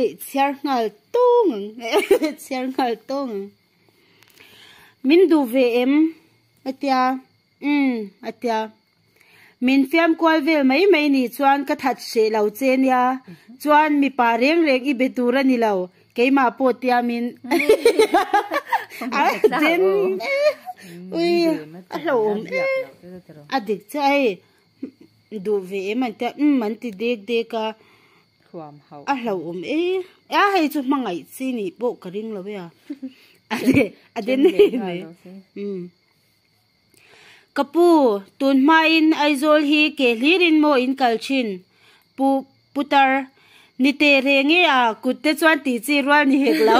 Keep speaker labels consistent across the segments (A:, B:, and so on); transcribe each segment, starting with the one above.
A: Hei chhiar nghal tawng ang chhiar nghal tawng ang. Min duh ve em? A tia umm a tia. Min fiam kual vel mai mai nih chuan ka that hreh lo che nia. Chuan mipa reng reng i be tur a ni lo keimah pawh tiamin a den ui a hlauhawm em a dik chiah hei duh ve em an tia umm an ti dek dek a.
B: Thuam hauh.
A: A hlauhawm e. A hei chu hmangaih chi nih pawh ka ring lo e a. A de a den em mai. Umm. Ka pu, tun hmain Aizawl hi ke hlirin maw in kal thin? Pu Putar, ni teh reng e a, kut te chuan tih chi rual ni hek lo.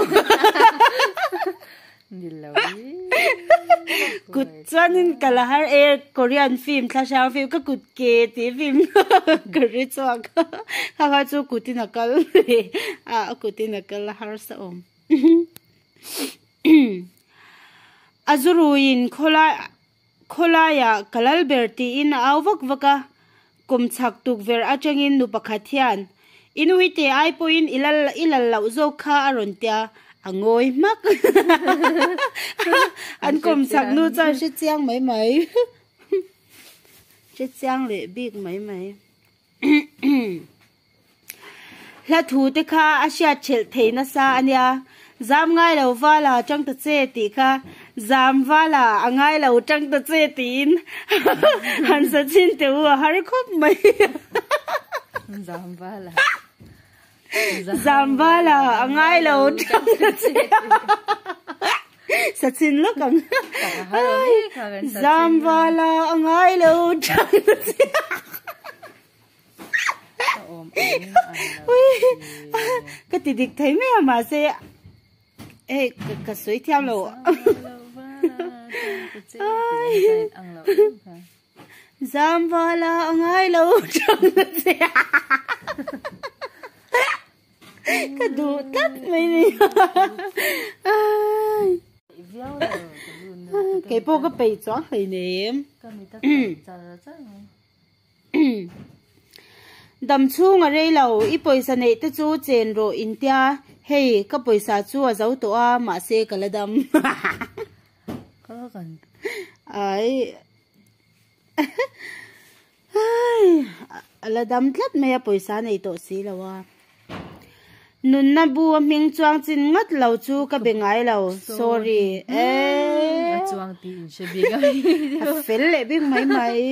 B: Ni lo
A: Kut chuanin ka la har e, Korean film, thlahrang film, ka kut ke tih film ka ri chhuak a, kha kha chu kutin a kal a, kutin a kal a harsa awm. A zuruiin khawlai khawlaiah ka lal ber tiin a au vak vak a, kum chhak tukverh atangin nu pakhat hian, I nu hi teh ai pawhin i lal i lal loh zawk kha a rawn tia, a ngawi hmak. An kum chhak nu chuan hre chiang mai mai. Hre chiang leh bik mai mai. Hla thu te kha a hriat thelh thei nasa a nia, Zam ngai lo vala tang ta che tih kha Zam vala a ngai lo tang ta che tiin han sa chin teh u a har khawp mai.
B: Zam vala.
A: Zam vala a ngai lo tang ta che. Sa chin lawk ang. Zam vala a ngai lo tang ta che. Ka ti dik thei mai a mahse hei ka sawi thiam lo. Zam vala a ngai lo tang na che. Ka duh tlat mai ni. Keipawh ka peih chuang hleinem. Dam chhung a rei lo, i pawisa neih te chu chen rawh intia, hei ka pawisa chu a zo tawh a, mahse ka la dam. Ai a la dam tlat mai a, pawisa nei tawh si lo a. Nunna bu a hming chuang chin ngawt lo chu ka be ngai lo, sorry.
B: A chuang tih in hre bik a mi.
A: A fel leh bik mai mai.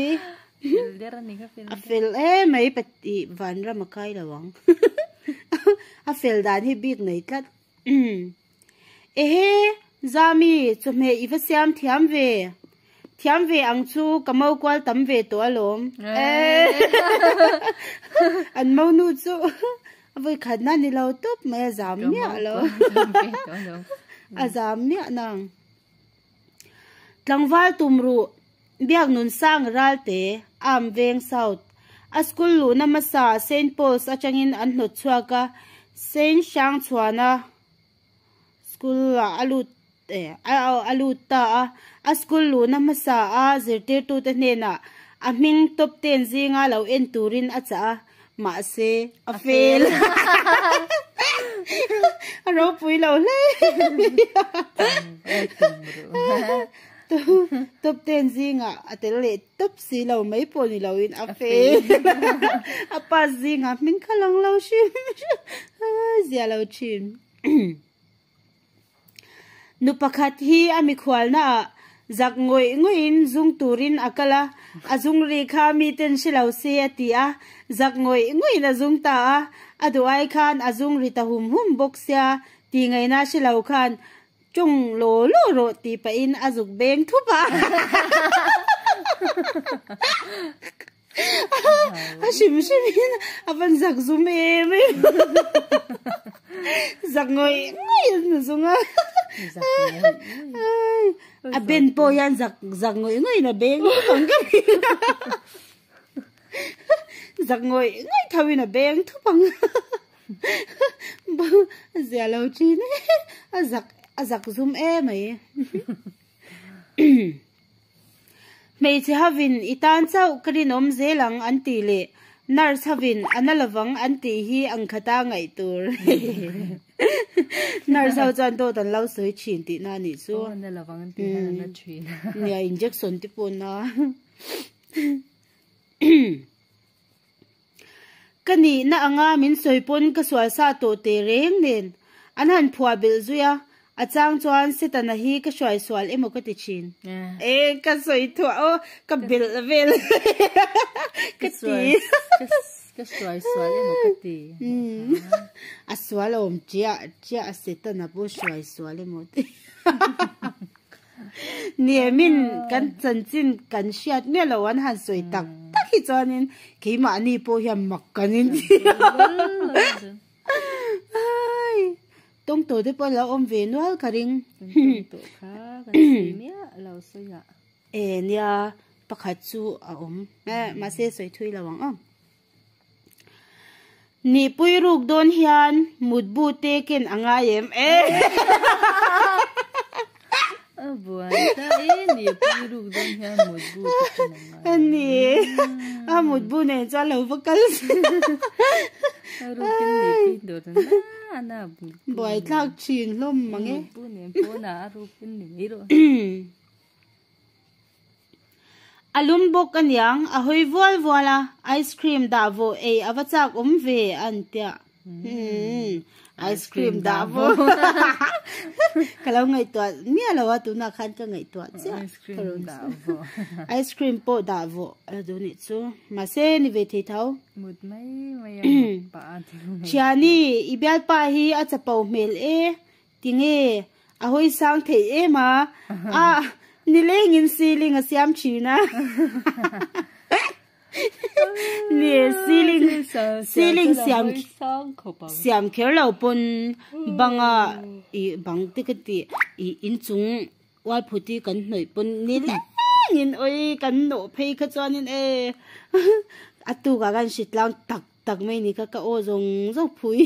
B: Fel der a ni kha fel.
A: A fel em mai pati vanram a kai lo ang. A fel dan hi bik nei tlat. Ehe Zami chawhmeh i va siam thiam ve. Thiam ve ang chu ka mo kual tam ve tawh alawm. An mo nu chu a vawi khat na ni lo tawp mai a zam miah lo. A zam miah nang. Tlangval tum ruh Biaknun sang Ralte, Arm Veng South, a school luhna hmasa Saint Paul's atangin an hnawt chhuak a, Saint Hrangchhuana school ah a lut a lut ta a, a school luhna hmasa a zirtirtute hnenah a hming top ten zinga lo en turin a chah a, mahse a fail. A ropui lo hle mai. Top ten zingah a tel leh tawp si lo mai pawh ni loin a fail. A pass zingah hming kha lang lo hrim hrim zia lo thin. Nu pakhat hi a mikhualna ah zak ngawih ngawih in zung turin a kal a, a zung ri kha miten hre lo se a ti a, zak ngawih ngawih in a zung ta a, a duh ai khan a zung ri ta hum hum bawk sia tih ngaihna hre lo khan Ṭawng law law rawh tih pahin a zuk beng thup a. A hrim hrim in a van zak zum em em. Zak ngawih ngawih in a zung a. A ben pawh hian zak zak ngawih ngawih in a beng thup ang ka ti. Zak ngawih ngawih tho in a beng thup ang. Zia lo thin e a zak a zak zum em mai. Hmeichhe hovin i tan chauh ka rinawm zel ang an tih leh. Nurse hovin a na lovang an tih hi ang khata ngaih tur. Nurse ho chuan dawt an lo sawi thin tihna a nih chu.
B: Aw na lovang an tih hian a na thin.
A: Nia injection te pawh na. Ka nihna anga min sawi pawn ka sual sa tawh teh reng nen an han phuah belh zui a, a chang chuan Setana hi ka hruai sual emaw ka ti thin. E ka sawi thuah aw, ka belh vel ka ti.
B: Ka hruai sual emaw ka ti.
A: A sual awm chiah chiah a Setana pawh hruai sual emaw ti. Niamin kan chanchin kan hriat miah lo an han sawi tak tak hi chuanin keimahni pawh hian mak kan inti a. Tawng tawh te pawh an lo awm ve nual ka ring.
B: Tawng tawh kha kan sawi miah lo sawi ah.
A: E nia pakhat chu a awm mahse sawi thui lo ang aw. Nihpui ruk dawn hian mutbu te ken a ngai em e.
B: A buai ta e, nihpui ruk dawn hian mutbu te ken a ngai em.
A: Ni, a mutbu nen chuan lo va kal se.
B: A rukin nihpui dawt a na na mutbu.
A: Buai thlak thin hlawm mang e.
B: Mutbu nen pawnah a rukin ni mai rawh.
A: A lum bawk aniang, a hawi vual vual a, ice cream dah vawh ei a va chak awm ve a an tia. Umm, ice cream dah vawh. Ka lo ngaihtuah miah lo a, tunah khan ka ngaihtuah chiah.
B: Ice cream dah vawh.
A: Ice cream pawh dah vawh a la duh nih chu. Mahse ni ve thei tho.
B: Mut mai mai a mut pah a ti mai.
A: Thiani, i bialpa hi a chapo hmel e. Tinge? A hawi sang theih em a? A, nilengin ceiling a siam thin a. Ni, ceiling, ceiling siam, siam kher lo pawn banga i bang te ka ti, i inchung ualphut hi kan hnawih pawn nilengin awi kan nawh phei kha chuanin e a tukah khan hritlang tak tak mai ni kha ka aw zawng zawng phui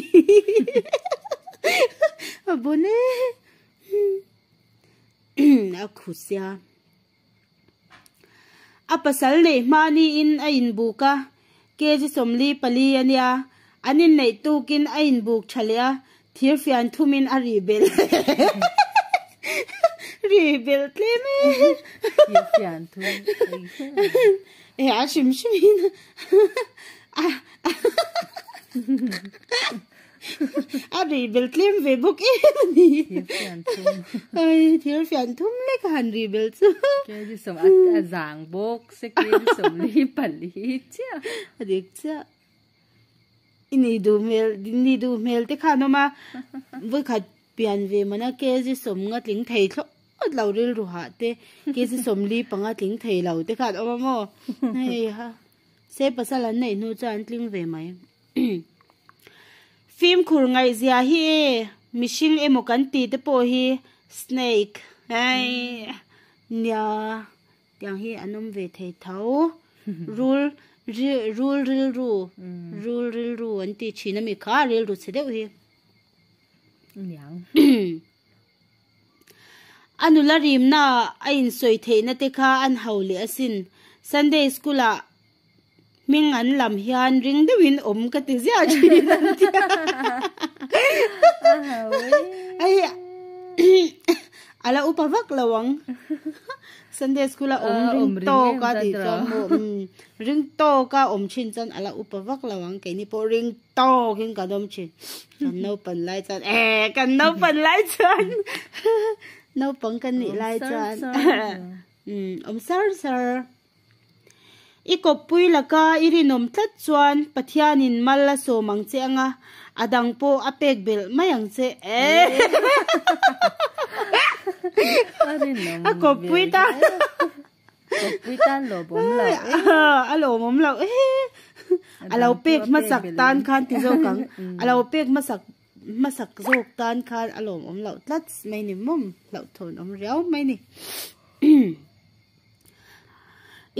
A: a bun e a khu sia a pasal neih hmani in a inbuk a kg 44 a nia an inneih tukin a inbuk tha leh a thir fian thumin a rih belh rih belh tlem e
B: thir fian thum
A: E a hrim hrim in a a ri bel tlem ve bawk em a ni.
B: Thir fian thum.
A: Ai thir fian thum lek a han ri bel chu.
B: Kedi sawm a zang bawk se kedi 44 chiah.
A: A dik chiah. I ni duh hmel ni duh hmel te khan awm a vawikhat pian ve mana kg 50 tling thei thlawh. Awt lo rilru hah te, kg 45 tling thei lo te khan awm a maw? Hei ha, se pasal an neih hnu chuan an tling ve mai. Fimkhur ngaihzia hi e, mihring emaw kan tih te pawh hi snake hei nia tiang hi an awm ve thei tho. Rul rul rilru rul rilru an tih thin ami kha rilru chhe deuh hi.
B: Niang.
A: A nula rimna a insawi theihna te kha an hau leh asin. Sunday school ah hming an lam hian ring deuhin awm ka ti ziah thin an ti a. Ai a la upa vak lo ang. Sunday school a awm ring tawk a tih chuan maw ring tawk a awm thin chuan a la upa vak lo ang keini pawh ring tawkin kan awm thin kan naupan lai chuan eh kan naupan lai chuan naupang kan nih lai chuan um awm sar sar i kawppui laka i rinawm tlat chuan Pathianin mal a sawm ang che anga a dang pawh a pek belh mai ang che eh a kawppui ta
B: Kawppui tan lawmawm lo eh.
A: A lawmawm lo eh. A lo pek hmasak tan khan ti zawk ang. A lo pek hmasak hmasak zawk tan khan a lawmawm loh tlat mai ni mawm hlauhthawn awm riau mai ni.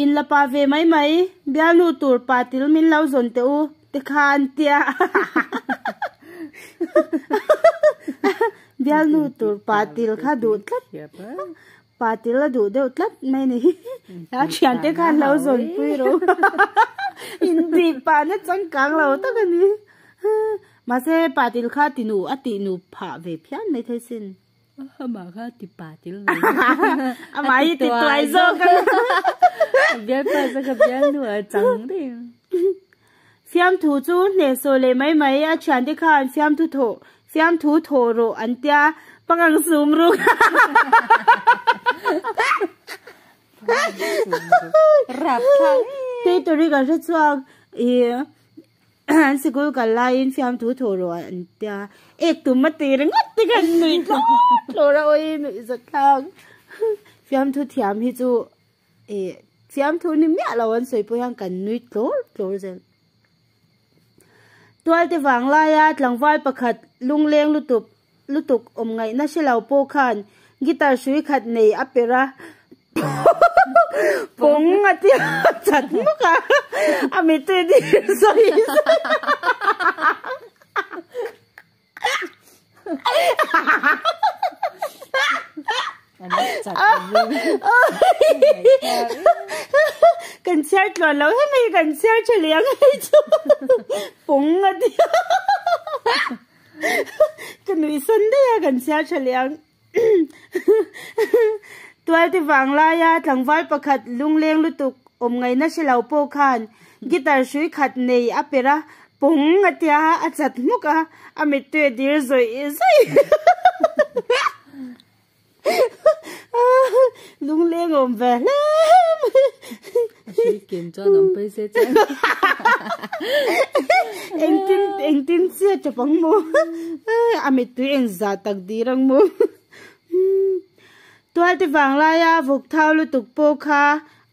A: In la pa ve mai mai bialnu tur pa til min lo zawn teh u te khan tia. Bialnu tur pa til kha duh tlat. Pa til a duh deuh tlat mai ni. A thiante khan lo zawn pui ro. Intih pahna changkang lo tak a ni. Mahse patil kha tinu a tihnu phah ve phian mai thei sin.
B: Amah kha ti patil mai.
A: Amah hi ti tuai zawk a.
B: A bialpa zawk a bialnu a chang daih ang.
A: Fiamthu chu hnehsawh leh mai mai a thiante khan fiamthu thawh fiamthu thawh rawh an tia pangang sum ruk. Tei ka hre chhuak i an sikul kal laiin fiamthu thawh rawh an tia ek tum a ti ringawt te khan nuih tlawr tlawr a awi nuih zat thlak fiamthu thiam hi chu i fiamthu ni miah lo an sawi pawh hian kan nui tlawr tlawr zel. Tualte vang laia tlangval pakhat lungleng lutuk lutuk awm ngaihna hre lo pawh khan guitar hrui khat nei a perh a, pawng a ti chat hmuk a, a mittui dir sawi sawi Kan chhiar tluan lo hemi kan chhiar tha liang hei chu pawng a ti a. Ka nuih sawn daih a kan chhiar tha leh ang. Tualte vang laia tlangval pakhat lungleng lutuk awm ngaihna hre lo pawh khan guitar hrui khat nei a perh a, pawng a tia a chat hmuk a, a mittui a dir zawih zawih. Lungleng awm ve hle mai.
B: A hrui ken chuan awm phei se chuan.
A: Engtin engtin chiah tap ang maw? A mittui eng zah tak dir ang maw? Tualte vanglaia vawk thau lutuk pawh kha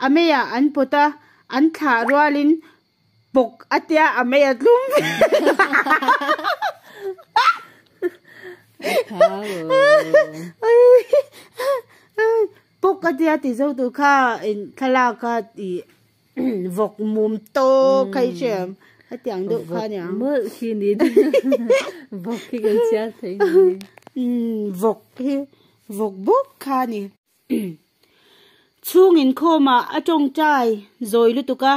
A: a meiah an pawt a, an thlah rualin Pawk a tia a mei a tlum ve. Pawk a tia ti zo tur kha in thlalak kha i vawk mum tawk kha i hria em? Hetiang deuh kha nia.
B: Vawk mawlh khi ni vawk khi kan chhiar thei ni.
A: Vawk hi vawk bawk kha ni. Chhung inkhawmah a tawngtai zawi lutuk a,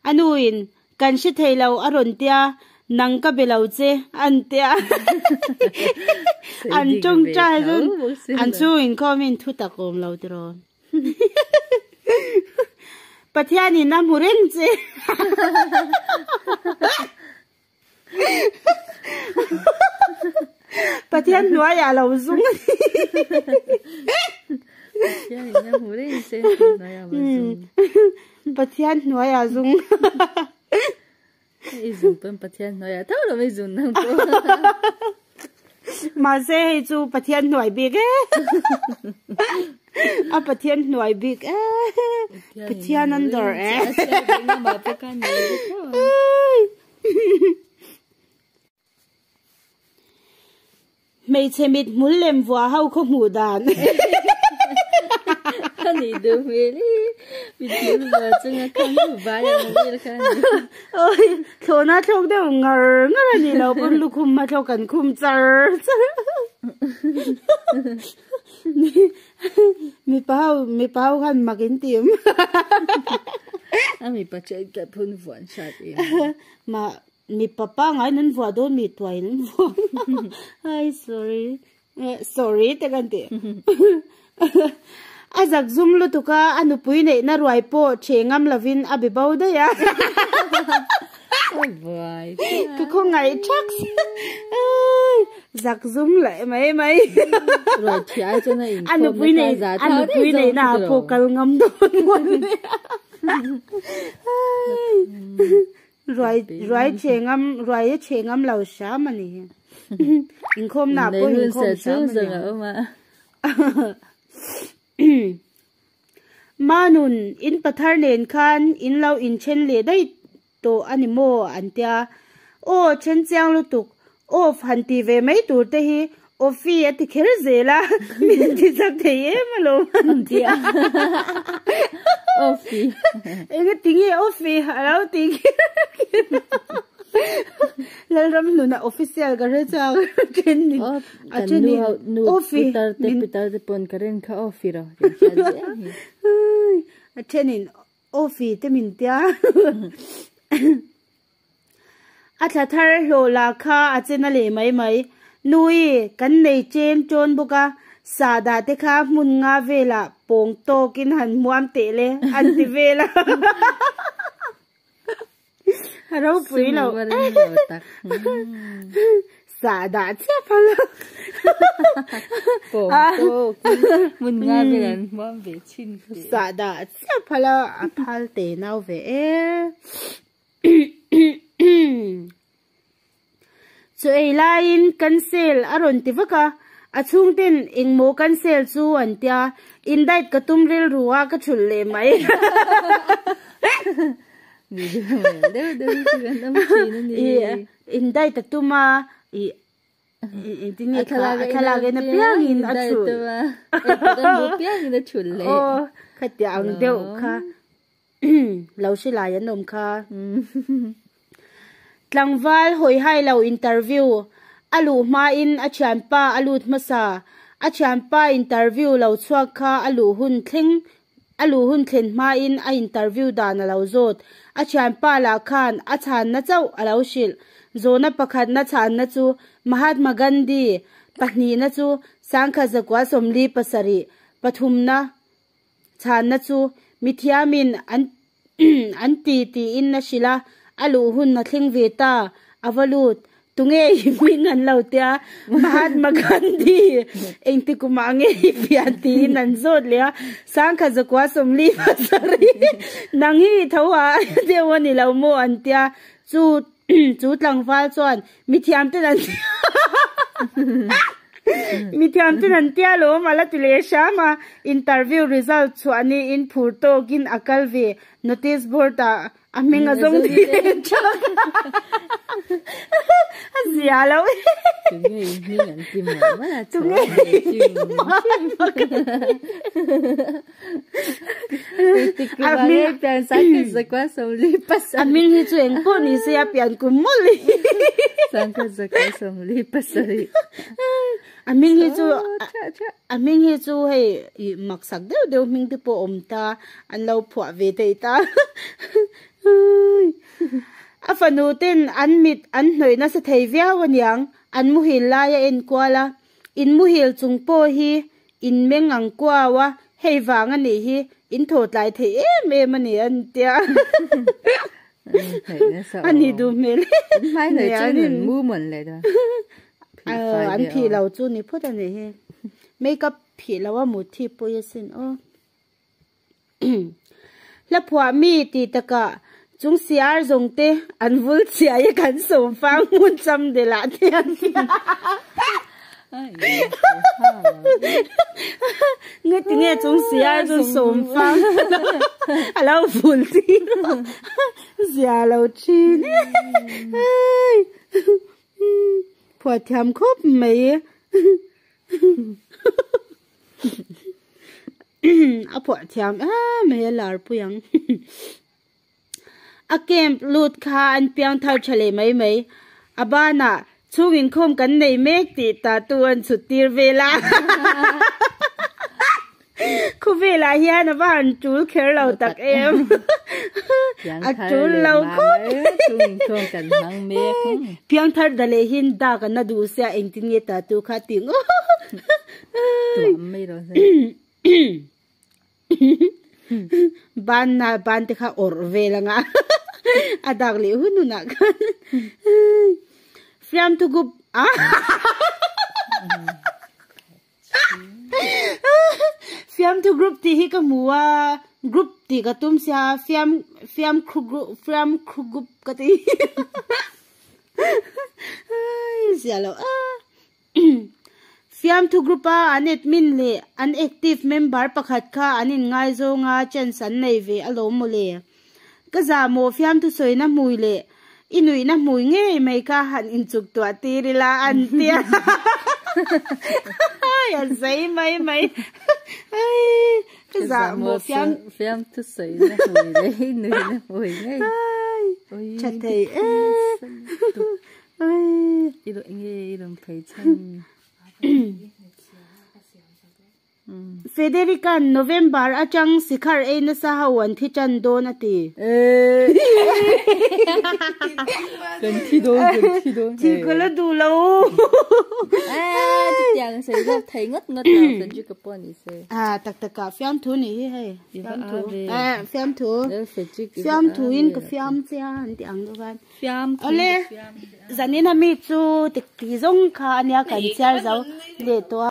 A: a nuin kan hre thei lo a rawn tia, nang ka be lo che an tia. An tawngtai chuan an chhung inkhawmin thu tak awm lo tiraw. Pathianin a hmu reng che. Pathian hnuaiah lo zung a ni.
B: Pathian in a hmu reng che hnuaiah lo zung.
A: Pathian hnuaiah zung.
B: I zung pawn Pathian hnuaiah tho lo i zun nang pawh.
A: Mahse hei chu Pathian hnuai bik e. A Pathian hnuai bik e. Pathian an dawr e. Hmeichhe mit hmul lem vuah ho khaw hmuh dan.
B: A nih duh hmel i mit hmul vuah chunga khang hu vai ang vel kha a ni.
A: Awi thlawhna thlawk deuh ngar ngar a nih loh pawn lukhum hma thlawk kan khum char char. Mipa ho mipa ho khan mak in ti em.
B: A mipa chu ka phun vuan hrat em.
A: Ma mipa pangai nan vuah dawn mi tuai nan vuah. Ai sorry. Sorry te kan ti. A zak zum lutuk a, a nupui neihna ruai pawh ṭhe ngam lovin a be bo daih a. Ka khawngaih ṭhak zak zum leh mai mai. A nupui neih a nupui neihna ah pawh kal ngam dawn mawn le. Ruai ruai ṭhe ngam ruai a ṭhe ngam lo hram a ni hi. Inkhawmna ah pawh inkhawm hram a ni. Manun, in pathar nen khan in lo inthen leh daih tawh a ni maw? an tia. Aw, then chiang lutuk, off han ti ve mai tur te hi Offie a ti kher zel a, min ti chak thei em alawm an tia.
B: Offie.
A: Eng a ti nge Offie a lo ti kher kher a. Lalramhluna official ka hre chak a then in.
B: A then in Offie. Pitar te pitar te pawn ka rin kha Offie ro.
A: A then in Offie te min tia. A thla thar hlawh lah kha a che na leh mai mai. Nui, kan nei chen ṭawn bawk a, sahdah te kha hmun nga velah pawng tawkin han hmuam teh le, an ti vel a. A ropui lo. Sahdah chiah phal a.
B: Pawng tawkin hmun nga velah an hmuam ve thin teh.
A: Sahdah chiah phal a, a phal teh nau ve e. Chu ei laiin cancel a rawn ti vak a, a chhungten engmaw cancel chu an tia, indict ka tum rilru a ka thulh leh mai. Indict a tum a, ih engtin nge kha a thlalak en apiangin a thulh. Aw khatiang ang deuh kha. Lo hre lai an awm kha. Tlangval hawihai lo interview a luh hmain a thianpa a lut hmasa. A thianpa interview lo chhuak kha a luh hun thleng a luh hun thlen hmain a interview dan a lo zawt. A thianpa lah khan a chhanna chauh a lo hrilh. Zawhna pakhatna chhanna chu Mahatma Gandhi, pahnihna chu Sangkhat zakua sawmli pasarih, pathumna Chhanna chu mithiamin an an ti tiin a hrilh a, a luh hun a thleng ve ta, a va lut. Tunge i hming an lo tia, Mahatma Gandhi engti kumah nge i pian tiin an zawt leh a, Sangkhat zakua sawmli pasarih nang hi i tho a deuh a ni lo maw an tia, chu chu tlangval chuan mithiam ten an mithiam ten an tia lawm a la ti leh hram a interview result chhuah niin phur tawkin a kal ve notice board ah a hming a zawng thei leh thak a zia lo
B: tunge i hming an ti mai mai a
A: tunge i hming A hming hi chu eng pawh ni se a pian kum mawlh hi. A hming hi chu a hming hi chu hei ih maksak deuh deuh hming te pawh awm ta an lo phuah ve thei ta. A fanu ten an mit an hnawih nasa thei viau aniang an muhil lai a enkual a in muhil chung pawh hi In meng ang kuau a, hei vang a nih hi, in thaw tlai thei em em a ni an tia. A ni duh hmel An phih lo chu ni phawt a nih hi. Makeup phih lo a mut thi pawh hi asin aw. Hla phuah mi tih takah chung siar zawng te an vul chhiai a kan sawm fang hmun cham del ah te an tia. Nge ti nge chung siar chu sawm fang a lo vul tir zia lo thin phuah thiam khawp mai. A phuah thiam em mai a lar pui ang. A camp lut kha an piang thar tha leh mai mai. A banah chhung inkhawm kan nei mek tih tattoo an chhut tir vel a. Khawvelah hian a va han tul kher lo tak em. A tul lo khawp. Piang thar da leh hin dak an na duh sia engtin nge tattoo kha tih ngawt. Ban na ban te kha awrh vel anga a dak leh hun hunah khan fiamthu gup a fiamthu group tih hi ka hmu a group tih ka tum sia fiam fiamkhu group fiamkhu group ka ti zia lo a. Fiamthu group a an admin leh an active member pakhat kha an inngaizawng a chance an nei ve alawm mawle. Ka zahmawh fiamthu sawina hmui leh i nuihna hmui ngei mai kha han inchuk tuah tir ila an tia. A zei mai mai. Ka zahmawh
B: fiamthu sawina hmui leh i nuihna hmui ngei.
A: Tha thei e.
B: I rawn nge i rawn phei chhan.
A: Federica'n November atang sikhar ei nasa ho an thi tan dawn a ti.
B: Kan thi dawn, kan thi dawn.
A: Thi ka la duh lo.
B: Ah, chutiang sawi zawk thei ngawt ngawt lo Federica pawh ni se.
A: Ah, tak tak ah fiamthu ni hi hei. Fiamthu. Eh, fiamthu.
B: Federica.
A: Fiamthu in ka fiam che a an ti ang deuh khan.
B: Fiamthu.
A: Awle, zanin ami chu tik ti zawng kha ania kan chhiar zo leh tawh a.